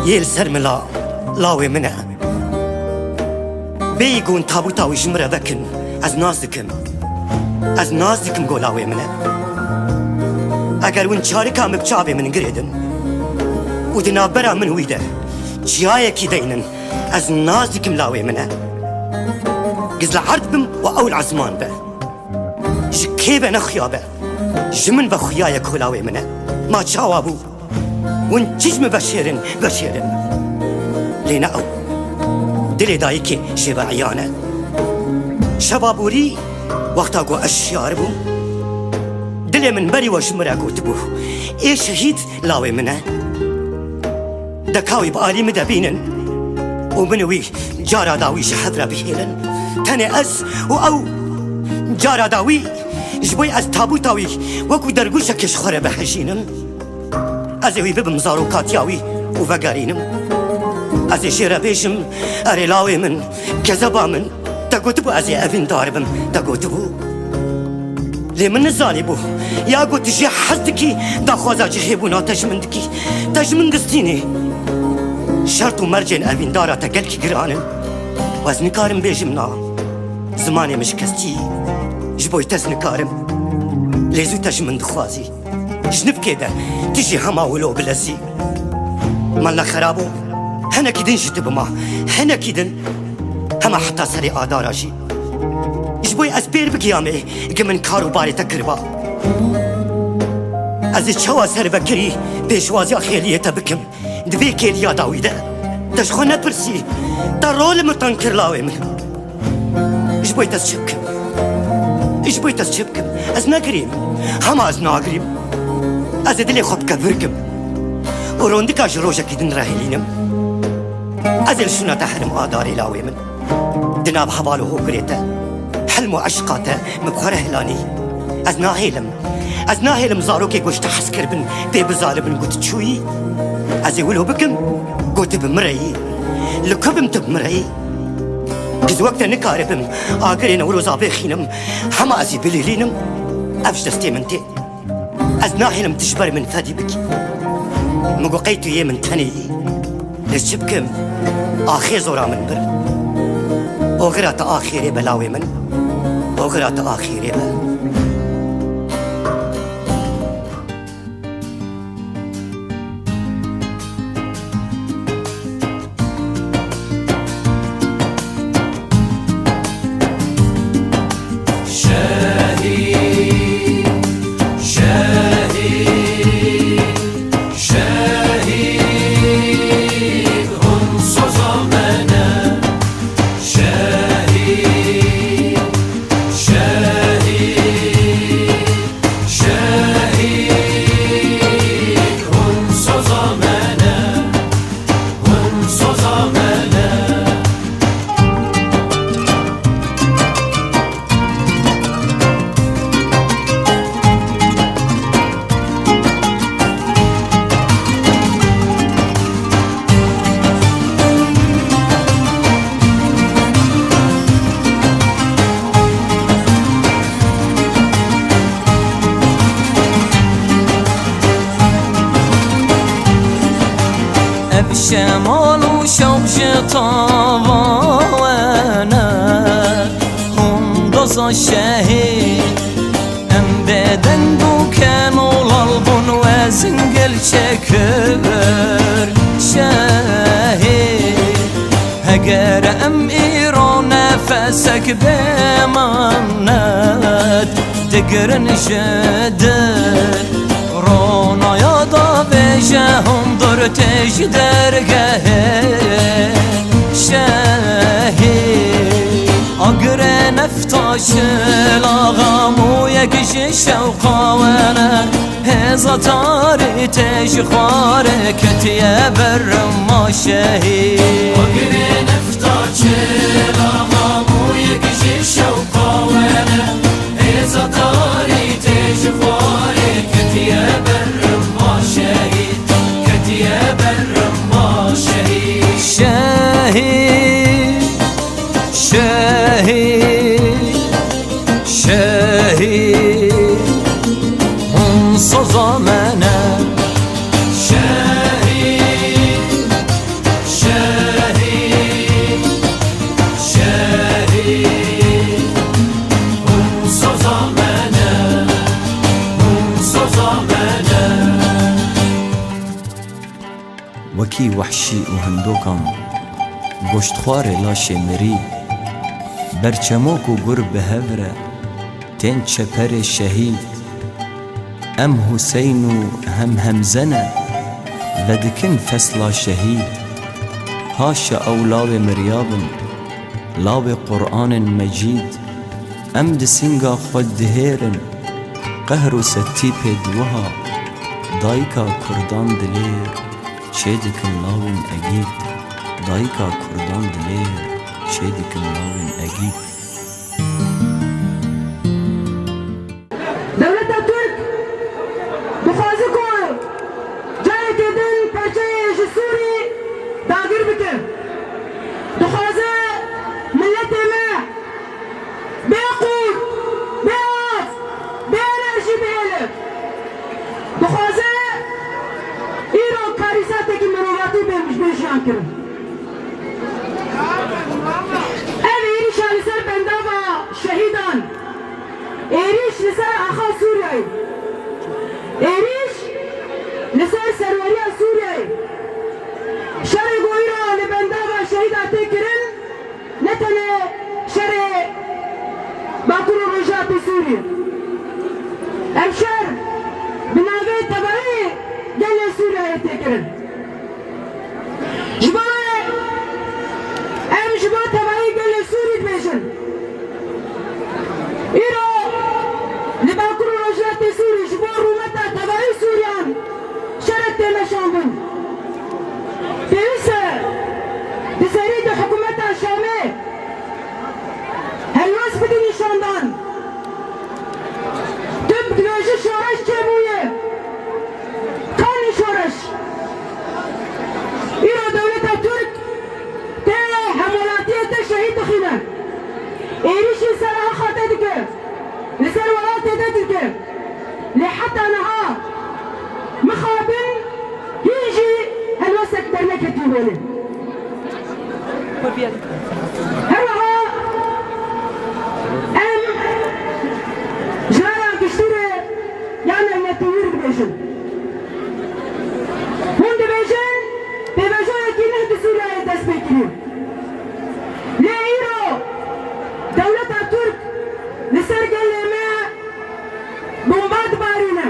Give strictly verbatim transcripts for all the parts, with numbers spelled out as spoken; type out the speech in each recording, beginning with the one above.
Yê li ser min la, lawê min e. Bêyî ku hûn tabûta wî ji min re vekin, ez nas dikim. Ez nas dikim ku lawê min e. Eger hûn çarika min bi çavê min girêdin û di navbera min û wî de çiyayekî deynin, ez nas dikim lawê min e. Giz li erd bim û ew li esman be. Ji kê ve ne xuya be. Ji min ve xuya ye ku lawê min e. Ma çawa bû? Hûn çi ji min veşêrin, veşêrin. Lê ne ew. Dilê dayikê şêve eyan e. Şeva borî, wexta ku ez şiyar bûm, dilê min berî we ji min re gotibû, ê şehîd lawê min e. Deka wî bi alî min de bînin û min û wî cara dawî ji hev re bihêlin. Tenê ez û ew cara dawî ji bo ez tabûta wî wekû dergûşekê ji xwe re bihejînim. Ez ê wî bibim zarokatiya wî û vegerînim. Ez ê jê re bêjim, erê lawê min, kezeba min, te gotibû ez ê evîndar bim, te gotibû. Lê min nizanîbû. Ya got tu jê hez dikî, daxwaza cihêbûna te ji min dikî. Te ji min gistînî. Şert û mercên evîndara te gelkî giran in. Û ez nikarim bêjim na. Zimanê min şikestî. Ji bo te ez nikarim. Lê zû te ji min dixwazî. Ji nifkê de tu jî hema wilo bilezî. Malla xerabo. Hinekî din jî tu bima. Hinekî din. Hema heta serê adara jî. Ji bo ez pêr bigiyamê, ki min kar û barê te kiriba. Ez ê çawa servekirî pêşwaziya xêliyê te bikim? Di vê kêliya dawî de. Te ji xwe nepirsî. Te rol min teng kir lawê min. Ji bo te ez çi bikim? Ji bo te ez çi bikim? Ez negirîm. Hema ez nagirîm. Ez ê dilê xwe bike vir kim. Û rondika ji rojekî din re hilînim. Ez ê li şûna te herim a darê lawê min. Di nav heval û hogirê te, hilm û eşqa te min bi xwe re hilanî. Ez nahêlim. Ez nahêlim zarokê ku ji te hez kiribin pê bizalibin ku tu çûyî. Ez ê wilo bikim ku tu bi min re yî. Li ku bim tu bi min re yî? Ez wek te nikaribim agirê Newroza vêxînim. Hema ez ê bilîlînim. Ev ji destê min tê. Ez nahêlim tu ji ber min fedî bikî. Min got qey tu yê min tenê yî. Ez çi bikim? Axê zora min bir. Oxira te axêrê be lawê min. Oxira te axêrê be. Şehîd, şehîd, şehîd, hûn soza me ne. Şehîd, şehîd, şehîd, hûn soza me ne. Hûn soza me ne. Ev şemal û şewq ji tava we ne, hûn doza şehîd. Em bêdeng û ken û lal bûn we zingil çekir şehîd. Heger em îro nefesek bê manet digirin ji dil. Ronaya da vêje hundir tê ji dergehê şehîd. Agirê nefta çila xamûyek ji şewqa we ne. Hêza tarî tê ji xwarê ketiye ber ma şehîd. Agirê nefta çila xamûyek ji şewqa we ne. Hêza tarî tê ji xwarê ketiye ber ma şehîd. Ketiye ber ma şehîd. Şehîd, şehîd, şehîd, hûn soza me ne. Şehîd. Wekî wehşî û hindokan, goştxwarê laşê mirî, berçemok û gur bi hev re, tên çeperê şehîd. Em Huseyn û hem Hemze ne, vedikin fesla şehîd. Haşa ew lawê mirya bin, lawê Quranên Mecîd. Em di sînga xwe dihêrin, qehr û setîpê di wiha, dayika kurdan dilêr, çêdikin lawên egîd. Dayika kurdan dilêr, çêdikin lawên egîd. Dewleta Tirk dixwaze ku careke din parçeyê ji Sûrî dagir bike. Dixwaze miletê me bê qût, bê av, bê enerjî bihêle. Dixwaze îro karîsatekî mirovatî bê ji bê jiyan kirin. Ev êrîşa li ser bendava şehîdan, êrîş li ser axa Sûriyeyê, êrîş li ser serweriya Sûriyeyê, şerê ku îro li bendava şehîda tê kirin, ne tenê şerê Bakur û Rojhilatê Sûriyê. Ev şer bi navê tevaî gelê Sûriyeyê tê kirin. Ji bo wê em ji bo tevaî gelê Sûrî dibêjin. Îro li Bakur û Rojhilatê Sûrî ji bo rûmeta tevaî Sûriyan şerek tê meşandin. Pêwîst e di serî di hikûmeta Şamê helwest bidin nîşandan. Tu dibêjî şoreş çêbûye. Kanî şoreş. Îro dewleta Tirk tê hemwelatiyê te şehîd dixîne. Êrîşî ser axa te dike. Li ser welatê te dike. Lê heta niha mixabin hîn jî helwestek derneketî holê. Her wiha em ji raya giştî re ya navnetewî re dibêjin. Hûn dibêjin pêvajoyekî neh di Sûriyeyê dest pê kiriye. Lê îro dewleta Tirk li ser gelê me bomba dibarîne.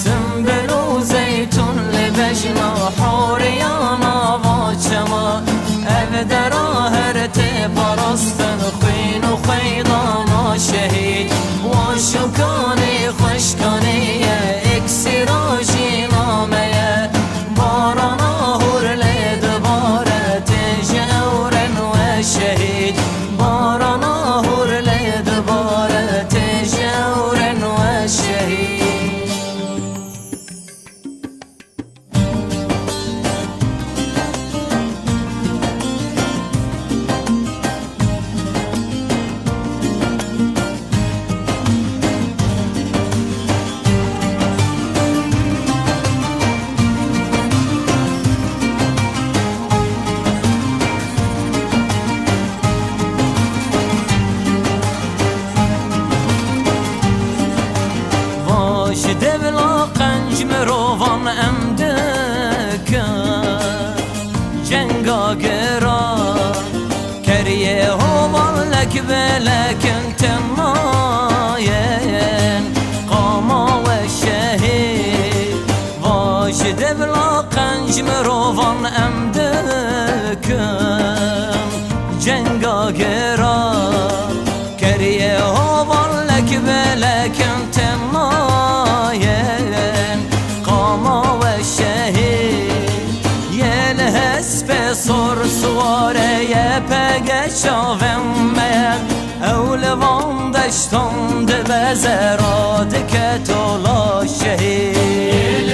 Simbil û zeytûn li bejna horiya nava çema. Ev dera her tê parastin xwîn û xweydana şehîd. Wa şûkanê xweşkanê ye, îksîra jî name ye. Barana hûr lê dibare, tê ji ewren we şehîd. Barana hûr lê dibare, tê ji ewren we şehîd. Va ji devla qenc mirovan em dikin cenga giran. Keriyê hovan lek bi lekin tim nayên qama we şehîd. Va ji devla qenc mirovan em dikin cenga giran. Keriyê hovan lek bi lekin tim nayên qama we şehîd. Yê li hespê sor siware ye pege çavên me. Ew li van deştan dibe zera dike tola şehîd.